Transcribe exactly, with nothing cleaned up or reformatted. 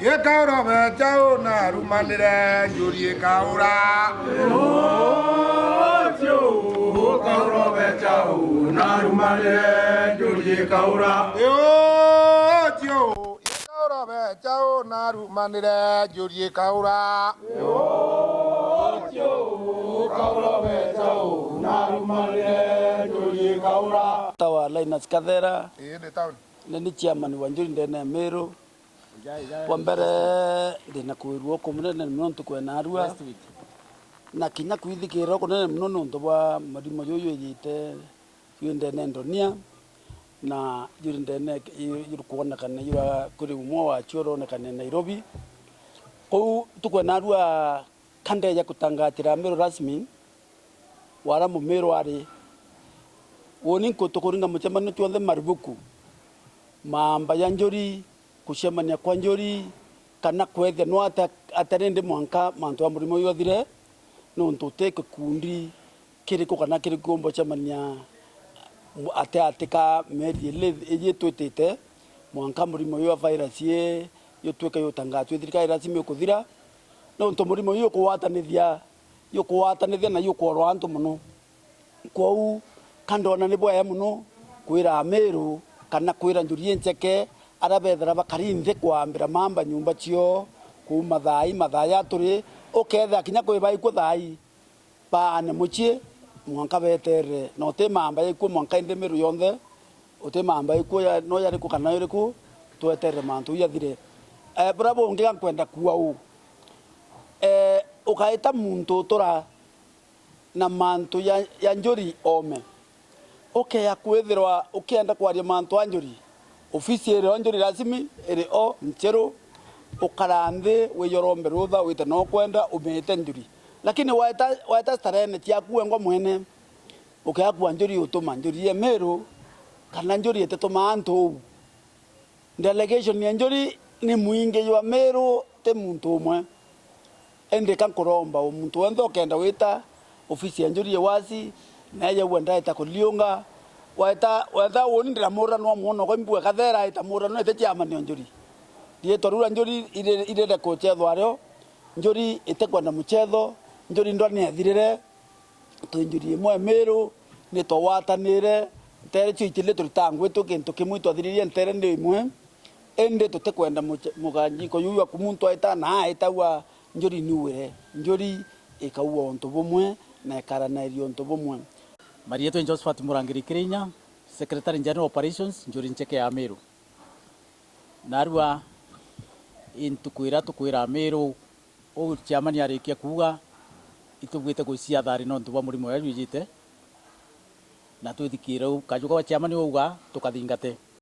Ikaura becha u narumanire njuri ikaura. Uu, tiu, ukaura becha u narumanire njuri ikaura. Uu, tiu, ikaura becha u narumanire njuri ikaura. Uu, tiu, ukaura becha u narumanire njuri ikaura. Tawa Linus Kathera. Ii, ndi town. Ni ni chairman wa njuri ndene ya Meru. Bwa mbere, ndi na kwirua uku munene mono ntuku ya naarua, na kinya kwithikira uku kunene mono niuntu bwa murimo juju wijite yu ndene ndonia, na juri ndene, juri kwonekana jura kuri umwe wacio uronekana Nairobi. Kuu ntuku ya naarua ka ndeja kutangatira Meru rasmi, wara Mumiru ari. Uuni nkutu kuringa mucemanio jwonthe marubuku, maamba ja njuri, kucemania kwa njuri, kana kwethia no ata, ata rindi mwanka mantu ja murimo juju jathire, niuntu uti gikundi kiriku kana kiriku umba ucemania ati ati ka mieri ili iji twitite, mwanka murimo juju jwa virus ii jutwike jutangatwe thirikari rasmi ukuthira, niuntu murimo juju jukugwatanithia jukugwatanithia na jukworwa antu mono. Kwou ka ndona ni bwega mono kwira Amiru kana kwira njuri incheke aria bethira bakari nthi kwambira mamba nyumba cio kuuma thaa ii, mathaa ja turi, ukethira kinya kwi baikwo thaa ii, baane mucii mwanka beterere, na uti mamba yaikwo mwanka indi Miru yonthe, uti mamba ikwo ya, no yariku kana iriku, tweterere mantu jau jathire. Eh, buria bungi ga nkwenda kuuga uu, eh, ugaita muntu utura na mantu ja, ja njuri oome, ukeya kwithirwa ukienda kwaria mantu ja njuri, ofisi iri o njuri rasmi, iri o ncheru, ukara nthi, wijorombe rutha, wite no ukwenda, umiite njuri. Lakini waeta, waeta starene ciaku wengwa mwene, ukea kua njuri utuma njuri ya Miru, kana njuri ititumaa antu uu. Delegation ya njuri ni mwingi jwa Miru, ti muntu umwe. Indi ka nkuromba u muntu wonthe ukenda wita ofisi ya njuri ya wasi, na eja ua ndaeta kuliunga, waeta, waeta uuni ndiramuranwa mwono kwa mbua kathera aita muranwa ite chairman o njuri. Riitwa riu ria njuri iri, iri record chethwa rio, njuri itikwenda muchetho, njuri ndwa ni ethirire, twi njuri imwe Miru, ni twagwatanire, ntere cio itiri turita ngwitwe kintu kimwe, itwathiririe ntere ni imwe, indi tutikwenda muche-, muganjiko juu jwaku muntu aita na aitagua njuri niuire, njuri ikaua untu bumwe na ikaranaeria untu bumwe. Marietwa ni Josephat Murangiri Kirinya, Secretary General Operations, Njuri Ncheke ya Miru. Naarua i ntuku iria tukwira Miru uu chairman arikia kuuga, itubwite gucia thari nontu bwa murimo uria jwijite, na twithikire uu kaju ka chairman auga tukathingate.